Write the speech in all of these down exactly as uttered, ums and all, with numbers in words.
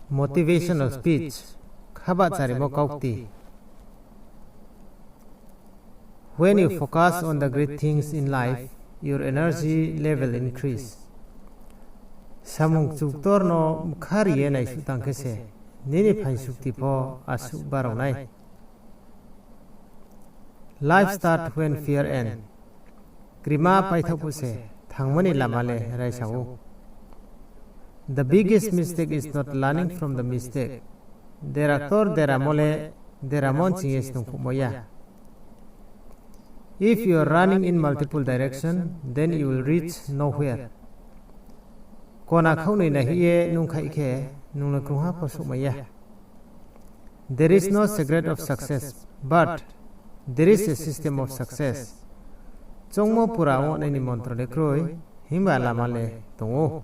Motivational speech, khabahcharimo kaukti. When you focus on the great things in life, your energy level increase. Samung kchuktor no bkha ri ye naisuh tang khe se, nini phaing sukti pho asuh barao nai. Life start when fear end. Krima paithaoh phuh se, thangmo ni lama le raisa ou. The biggest mistake is not learning from the mistake. Dera ktor deramo le, deramo nching ye snungkhouhmo ya. If you are running in multiple direction, then you will reach nowhere. Kona khaoh noi nai hih ye nung khaih khe, nung le krungha pho souhmai ya. There is no secret of success, but there is a system of success. Choungmo pura ong nai ni montro le kroi, himba lama le tong ou.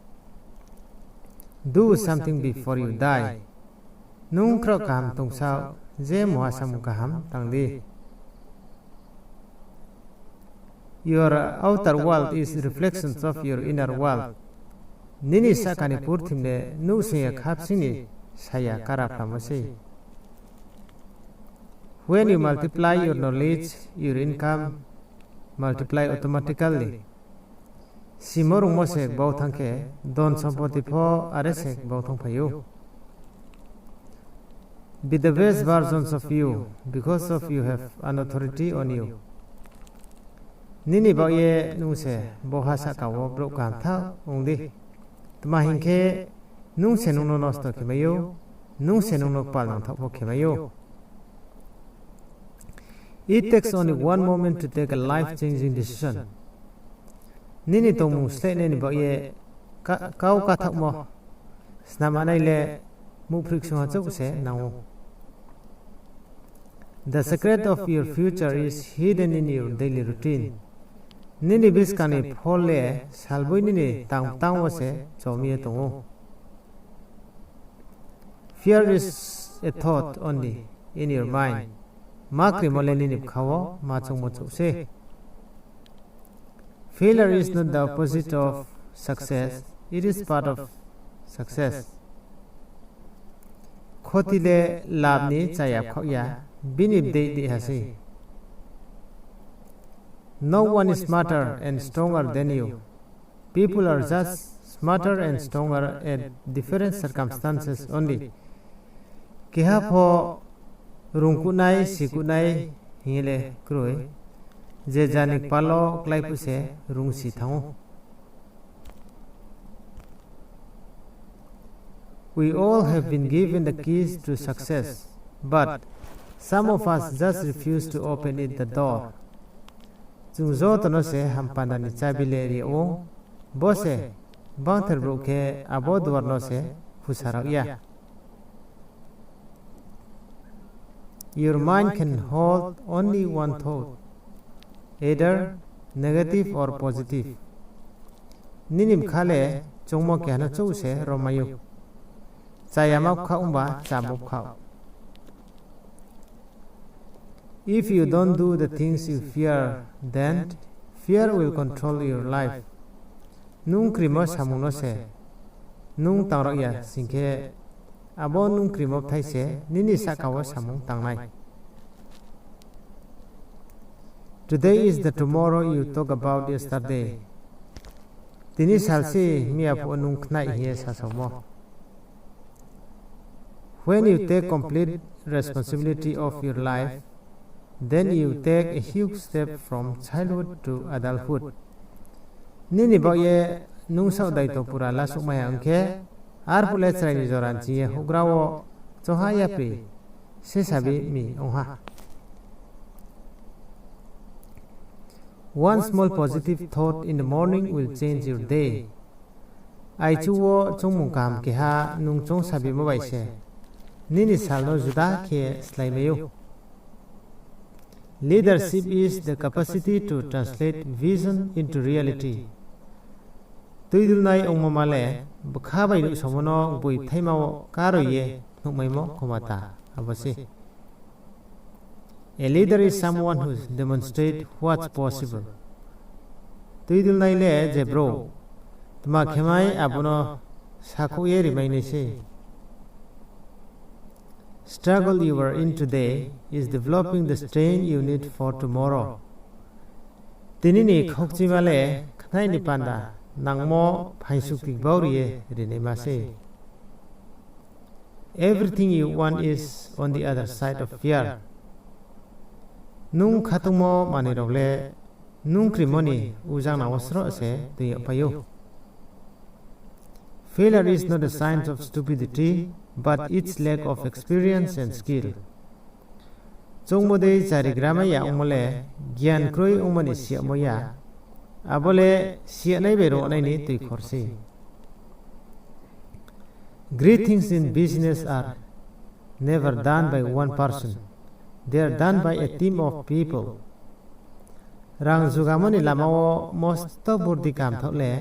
Do something before you die. Nung khroh kaham tongsa, je muha samung kaham tang di. Your outer world is reflections of your inner world. Nini sahka ni purthim le nuhsing ya khapsing ni saya kara phlamo sei. When you multiply your knowledge, your income multiply automatically. Simo rungmo se gbau thanng khe, don sompoti pho are se gbau thanngphai ou. Be the best versions of you, because of you have an authority on you. Nini baoh ye nung se bo ha sahka wo brouh kaham thaoh ong di. Tma hing khe, nung se nung no nosto khe mai ou, nung se nung no kpal nangthaoh pho khe mai ou. It takes only one moment to take a life-changing decision. Nini tongmung slehnai ni baoh ye ka-, kau kathaohmo snam nai le muhphrih ksungha chouh se nang ou. The secret of your future is hidden in your daily routine. Nini buskang ni phol le salboi nini tang tang wo se chom ye tong ou. Fear is a thought only in your mind. Ma krimo le nini bkha wo ma choungmo chouh se. Failure is not the opposite of success, it is part of success. Khoti le lab ni chaya bkhaoh ya, bini bdeih deih ha sei. No one is smarter and stronger than you. People are just smarter and stronger at different circumstances only. Keha pho rungkuhnai, sikuhnai hing ye le kroi. Je jani kpal wo klái phuh se rungsi thanng ou. We all have been given the keys to success, but some of us just refuse to open it the door. Chung joto no se hampanda ni chabi le ri ou, bo se bangther brouh khe abo duar no se khusa rao ya. Your mind can hold only one thought, either negative or positive. Nini bkha le choungmo keha no chouh se rom mai ou. Chayama bkhaoh ongba chamo bkhaoh. If you don't do the things you fear, then fear will control your life. Nung krimo samung no se nung tang rao ya sing khe, abo nung krimo bthai se nini sahka wo samung tang nai. Today is the tomorrow you talk about yesterday. Tini sal se miya phuh wo nung khnai hing ye sasaomo. When you take complete responsibility of your life, then you take a huge step from childhood to adulthood. Nini baoh ye nung saoh daito pura lasuhmai ha ong khe, arphuh le chrai ni jora nching ye houhgra wo choha yapri se sabi mi ong ha. One small positive thought in the morning will change your day. Aichu wo choungmung kaham keha nung choung sabimo bai se nini sal no juda khe slái mai ou. Leadership is the capacity to translate vision into reality. Tuidulnai ongmo ma le bkha bai nuhsaomo no gboi bthaima wo karoi ye nuhmaimo khomota abo se. A leader is someone who demonstrate what's possible. Tuidulnai le je brouh tma khe mai abo no sakhouh ye rimai nai sei. Struggle you are in today is developing the strength you need for tomorrow. Tini ni khaukchima le khnai ni panda nangmo phaisukti bau ri ye rinaima sei. Everything you want is on the other side of fear. Nung khatungmo manoi rao le nung krimo ni ujang nang wo sroh se toing yagpai ou. Failure is not a sign of stupidity, but its lack of experience and skill. Choungmo dei charigra mai ya ongmo le gyan kroi ongmo ni siyamo ya, abo le siyanai bai ruhnai ni tuikhor sei. Great things in business are never done by one person. They are done by a team of people. Rang jugamo ni lama wo mosto burdi kamthaoh le,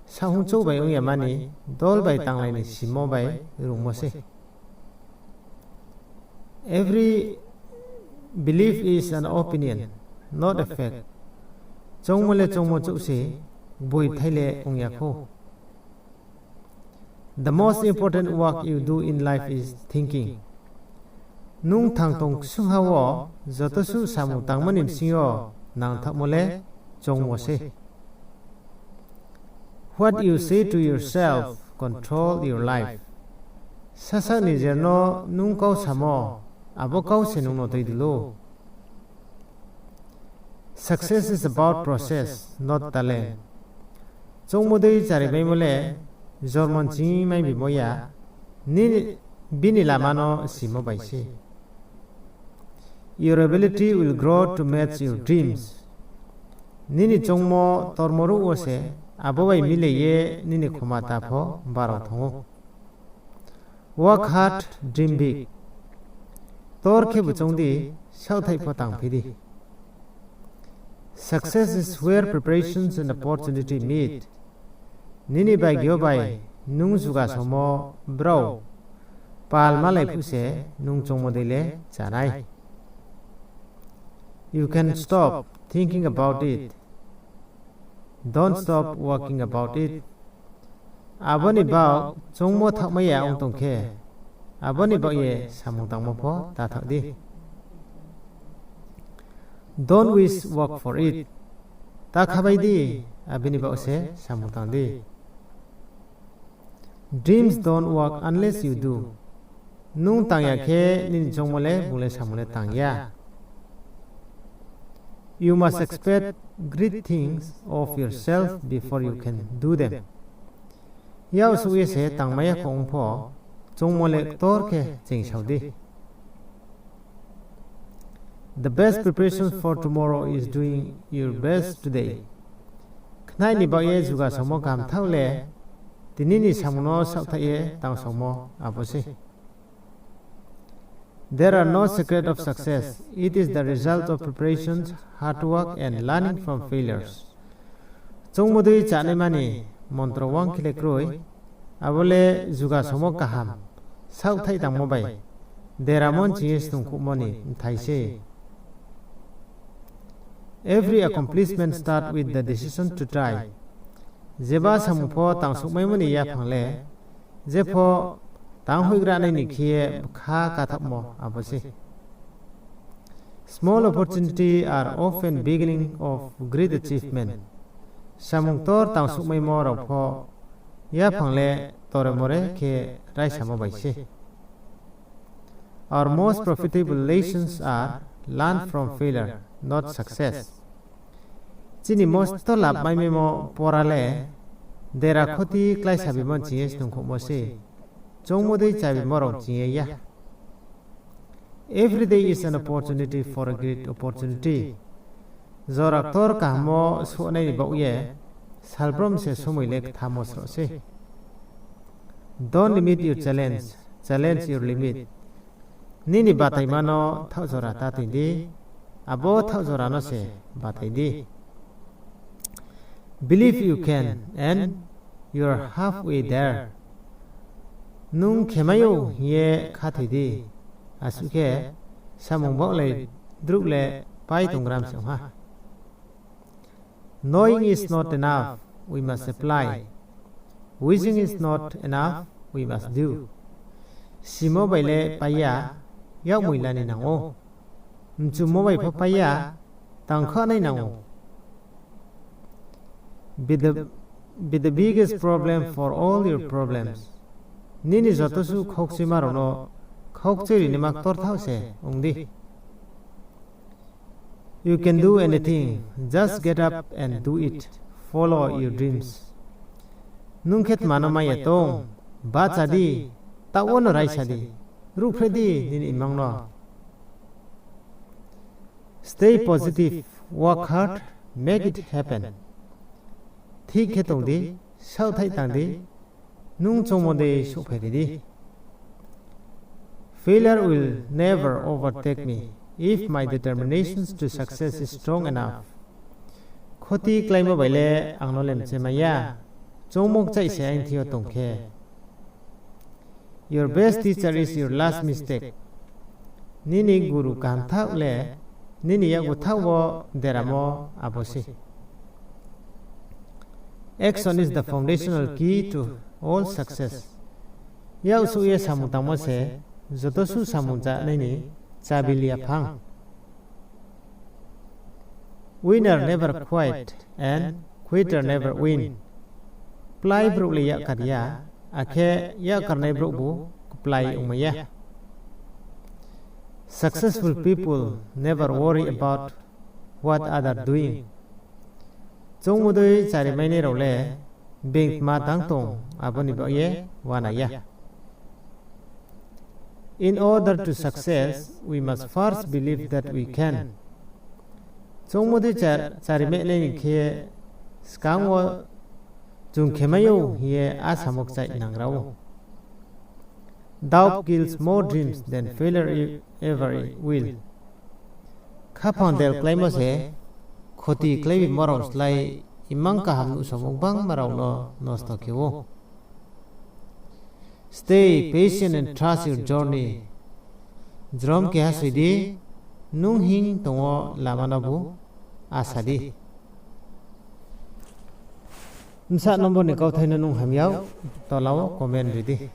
saohhung chouh bai ong ya mani, dol bai tanglai ni simo bai rungmo sei. Every belief is an opinion, not a fact. Choungmo le choungmo chouh se, gboibthai le ong ya khou. The most important work you do in life is thinking. Nung thang tong ksungha wo joto suh samung tangmo ni bsing yo nangthaohmo le choungmo sei. What you say to yourself control your life. Sasaoh ni jer no nung kau samo, abo kau se nung no tui dul ou. Success is about process, not talent. Choungmo dei charimaimo le jormo nching mai bimo ya, bini lama no simo bai sei. Your ability will grow to match your dreams. Nini choungmo tormo ruh wo se, abo bai mile ye nini khomata pho barao thanng ou. Work hard, dream big. Ktor khebu choung di, saohthaih pho tangphi di. Success is where preparations and opportunity meet. Nini baigyo bai nung jugasaomo brao pal malai phuh se nung choungmo dei le chá nai. You can stop thinking about it. Don't stop working about it. Abo ni baoh choungmo thaohmai ya ong tong khe, abo ni baoh ye samung tangmo pho ta thaoh di. Don't wish work for it. Ta khabai di, abo ni baoh se samung tang di. Dreams don't work unless you do. Nung tang ya khe nini choungmo le bung le samung le tang ya. You must expect great things of yourself before you can do them. Yak suh ye se tangmai ya kho ong pho, choungmo le ktor khe chengsao di. The best preparation for tomorrow is doing your best today. Khnai ni baoh ye jugasaomo kamthaoh le, tini ni samung no saohthaih ye tangsaomo abo sei. There are no secret of success. It is the result of preparations, hard work and learning from failures. Choungmo dei chánaima ni montro wang khe le kroi, abo le jugasaomo kaham, saohthaih tangmo bai, deramo nching ye snungkhouhmo ni bthai sei. Every accomplishment start with the decision to try. Jeba samung pho tangsouhmaimo ni yaphang le, jepho tang hoihgra nai ni khe ye bkha kathaohmo abo sei. Small opportunity are often beginning of great achievement. Samung ktor tangsouhmaimo rao pho yaphang le tore more khe raisamo bai sei. Our most profitable lessons are learned from failure, not success. Chini mosto lab maimaimo pora le dera khoti kláisa bimo nching ye snungkhouhmo sei, choungmo dei chábimo rao nching ye ya. Every day is an opportunity for a great opportunity. Jora ktor kaham wo souhnai ni baoh ye, salbrom se somoi le kthamo sroh sei. Don't limit your challenge, challenge your limit. Nini bataima no thaoh jora ta toing di, abo thaoh jora no se batai di. Believe you can and you are halfway there. Nung khemai ou hing ye khathoi di, asuh khe samung baohlai druh le pai tonggram se ong ha. Knowing is not enough, we must apply. Wishing is not enough, we must do. Simo bai le pai ya, yak moila ni nang ou. Mchumo bai pho pai ya, tang kha nai nang ou. Be the, be the biggest problem for all your problems. Nini joto suh khaukchuima rao no khaukchui ri naima ktor thaoh se ong di. You can do anything. Just get up and do it. Follow your dreams. Nung khe tma no mai ya tong, bahcha di, taoh wo no raisa di, ruhphreh di nini imang no. Stay positive, work hard, make it happen. Thik khe tong di, saohthaih tang di, nung choungmo dei souhphai ri di. Failure will never overtake me if my determination to success is strong enough. Khoti kláimo bai le ang no le mchemai ya, choungmo kchaih se aini thing yo tong khe. Your best teacher is your last mistake. Nini guru kaham thaoh le nini yakgu thaoh wo deramo abo se. Action is the foundational key to all success. Yaksouh ye samung tangmo se joto suh samung chánai ni chabi liyaphang. Winner never quit and quitter never win. Kplai brouh le yakkar ya, akhe yakkarnai brouhbu kplai ongmai ya. Successful people never worry about what other doing. Choungmo dei charimainai rao le being tma tang tong abo ni baoh ye uana ya. In order to success, we must first believe that we can. Choungmo dei char-, charimainai ni khe skang wo chung khemai ou hing ye asamo kchaih nangra ou. Doubt kills more dreams than failure e-, ever will. Khaphang del kláimo se khoti kláibimo rao slái imang kaham nuhsaomo gbangma rao no nosto khe ou. Stay patient and trust your journey. Jrom keha soi di, nung hing tong wo lama nobu asa di. Bsa number ni kauthai no nung hamya, tola wo comment ri di.